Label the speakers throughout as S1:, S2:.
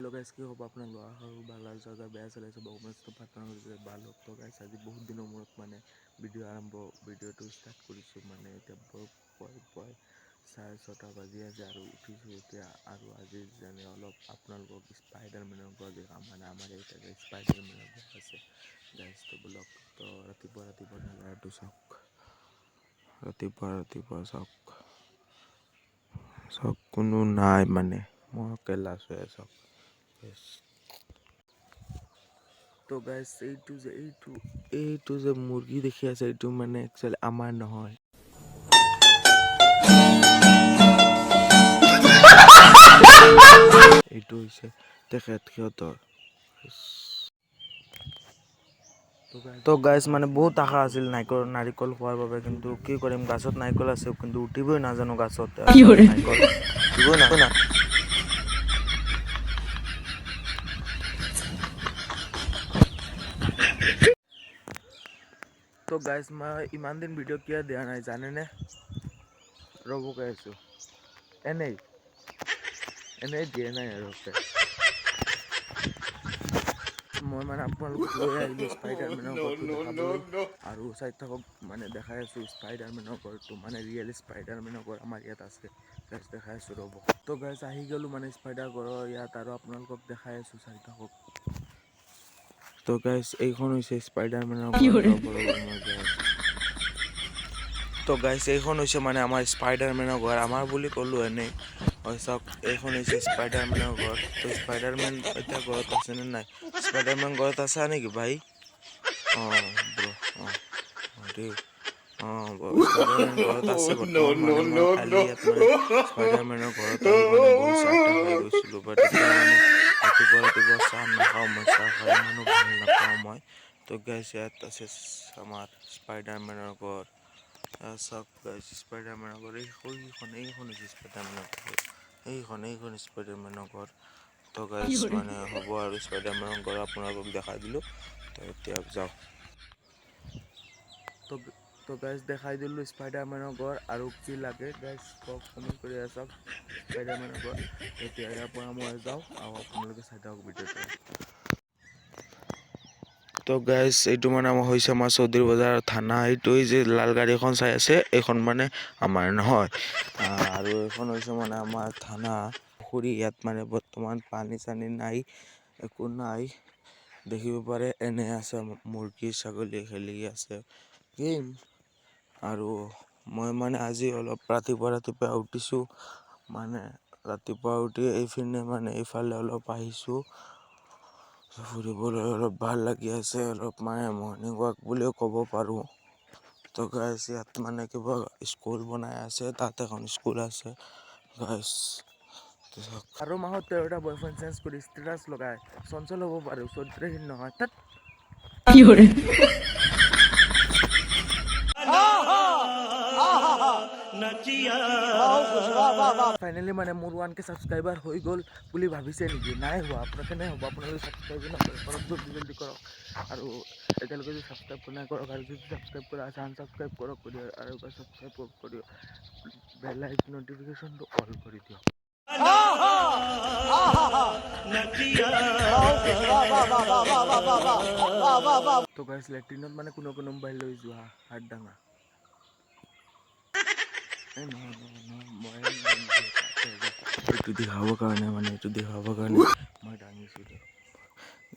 S1: Hello' গাইছ, কি হ'ব আপোনালোকৰ? আৰু ভাল জেগা বেয়া চলাইছে বহুত ভাল হওক। তো গাইছ, আজি বহুত দিনৰ মূৰত মানে ভিডিঅ' আৰম্ভ, ভিডিঅ'টো ষ্টাৰ্ট কৰিছোঁ। মানে এতিয়া পুৱাই 6:30 বাজি আছে আৰু উঠিছোঁ এতিয়া। আৰু আজি যেনে অলপ আপোনালোকক স্পাইডাৰমেনৰ ঘৰ দেখাম। মানে আমাৰ ইয়াতে স্পাইডাৰমেনৰ ঘৰ আছে গাইছ। তো বলক। তো ৰাতিপুৱা ৰাতিপুৱা নাজাৰাটো চাওক, ৰাতিপুৱা ৰাতিপুৱা চাওক চাওক, কোনো নাই, মানে মই অকেলা আছোঁ। চাওক। তো গাইছ, এইটো যে এইটো যে মুৰ্গী দেখি আছে, এইটো মানে একচুৱেলি আমাৰ নহয়। এইটো হৈছে তেখেত সিহঁতৰ। তো গাইছ, মানে বহুত আশা আছিল নাৰিকল খোৱাৰ বাবে, কিন্তু কি কৰিম, গাছত নাৰিকল আছে কিন্তু উঠিবই নাজানো গাছত। নাৰিকল উঠিবই নাজানো। তো গাইছ, মই ইমান দিন ভিডিঅ' কিয় দিয়া নাই জানেনে? ৰ'ব, কৈ আছোঁ। এনেই এনেই দিয়া নাই। আৰু মই মানে আপোনালোকক লৈ আহিলোঁ স্পাইডাৰমেনৰ ঘৰটো দেখাবলৈ আৰু চাই থাকক, মানে দেখাই আছোঁ স্পাইডাৰমেনৰ ঘৰটো, মানে ৰিয়েল স্পাইডাৰমেনৰ ঘৰ আমাৰ ইয়াত আছে গাইছ, দেখাই আছোঁ ৰ'ব। তো গাইছ, আহি গ'লোঁ মানে স্পাইডাৰ ঘৰৰ ইয়াত আৰু আপোনালোকক দেখাই আছোঁ, চাই থাকক। তো গাইছ, এইখন হৈছে স্পাইডাৰমেনৰ ঘৰ। ৰ'ব ৰ'ব, মই যাই আছোঁ। তো গাইছ, এইখন হৈছে মানে আমাৰ স্পাইডাৰমেনৰ ঘৰ। আমাৰ বুলি ক'লোঁ এনেই হয়। চাওক, এইখন হৈছে স্পাইডাৰমেনৰ ঘৰ। তো স্পাইডাৰমেন এতিয়া ঘৰত আছেনে নাই? স্পাইডাৰমেন ঘৰত আছা নেকি ভাই? অঁ ব্ৰ, অঁ অঁ দেই, অঁ স্পাইডাৰমেন ঘৰত আছে বৰ্তমান। মানে মই কালি ইয়াত মানে স্পাইডাৰমেনৰ ঘৰত আহি মানে বহুত চাহ তাহ খাই গৈছিলোঁ। বাট এতিয়া মানে ৰাতিপুৱা ৰাতিপুৱা চাহ নাখাওঁ মই, চাহ খাই ইমানো ভাল নাপাওঁ মই। তো গাইছ, ইয়াত আছে আমাৰ স্পাইডাৰমেনৰ ঘৰ। চাওক গাইছ, স্পাইডাৰমেনৰ ঘৰ এইখন, এইখন হৈছে স্পাইডাৰমেনৰ ঘৰ, এইখন স্পাইডাৰমেনৰ ঘৰ। তো গাইছ, মানে হ'ব আৰু, স্পাইডাৰমেনৰ ঘৰ আপোনালোকক দেখাই দিলোঁ। তো এতিয়া যাওঁ। তো গাইছ, দেখাই দিলোঁ স্পাইডাৰমেনৰ ঘৰ। আৰু কি লাগে গাইছ কওক, কমেণ্ট কৰি চাওক স্পাইডাৰমেনৰ ঘৰ। এতিয়া ইয়াৰ পৰা মই যাওঁ আৰু আপোনালোকে চাই থাকক ভিডিঅ'টো। তো গাইছ, এইটো মানে আমাৰ হৈছে আমাৰ চৌধুৰী বজাৰৰ থানা। এইটো এই যে লাল গাড়ীখন চাই আছে, এইখন মানে আমাৰ নহয়। আৰু এইখন হৈছে মানে আমাৰ থানা পুখুৰী। ইয়াত মানে বৰ্তমান পানী চানী নাই, একো নাই, দেখিব পাৰে। এনে আছে, মুৰ্গী ছাগলী খেলি আছে গেম। আৰু মই মানে আজি অলপ ৰাতিপুৱা ৰাতিপুৱা উঠিছোঁ, মানে ৰাতিপুৱা উঠি এইপিনে মানে এইফালে অলপ আহিছোঁ ফুৰিবলৈ, অলপ ভাল লাগি আছে, অলপ মানে মৰ্ণিং ৱাক বুলিও ক'ব পাৰোঁ। তো গাইছ, ইয়াত মানে কিবা স্কুল বনাই আছে, তাত এখন স্কুল আছে গাইছ। আৰু মাহত 13টা বয়ফ্ৰেণ্ড চেঞ্জ কৰি ষ্টেটাছ লগাই চঞ্চল হ'ব পাৰোঁ, চৰিত্ৰহীন নহয় তাত। ফাইনেলি মানে মোৰ 1K subscriber হৈ গ'ল বুলি ভাবিছে নেকি? নাই হোৱা। আপোনালোকে কেনে হ'ব? আপোনালোকে ছাবস্ক্ৰাইব নকৰে, কৰক, জল্দি জল্দি কৰক। আৰু এতিয়ালৈকে যদি ছাবস্ক্ৰাইব নাই কৰক, আৰু যদি ছাবস্ক্ৰাইব কৰা আছে আনছাবস্ক্ৰাইব কৰক কৰি আৰু এবাৰ ছাবস্ক্ৰাইব কৰি বেল আইকন নটিফিকেশ্যনটো অল কৰি দিয়ক। তো গাইছ, লেট্ৰিনত মানে কোনো কোনো মোবাইল লৈ যোৱা হাত ডাঙা। এই নহয় নহয় নহয়, মই এইটো দেখাবৰ কাৰণে, মানে এইটো দেখাবৰ কাৰণে মই দাঙিছিলোঁ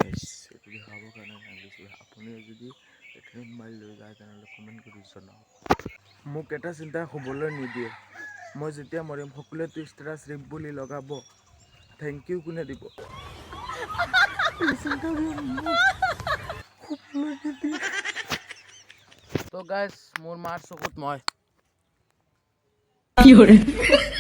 S1: গাইছ, এইটো দেখাবৰ কাৰণে দাঙিছিলোঁ। আপুনি যদি লেট্ৰিনত মোবাইল লৈ যায় তেনেহ'লে কমেণ্ট কৰি জনাওক। মোক এটা চিন্তা শুবলৈ নিদিয়ে, মই যেতিয়া মৰিম সকলোৱেতো ষ্টেটাছ ৰিপ বুলি লগাব, thank U কোনে দিব? এই চিন্তাবোৰ মোক শুবলৈ নিদিয়ে।
S2: তো গাইছ, মোৰ মাৰ চকুত মই
S3: 有人。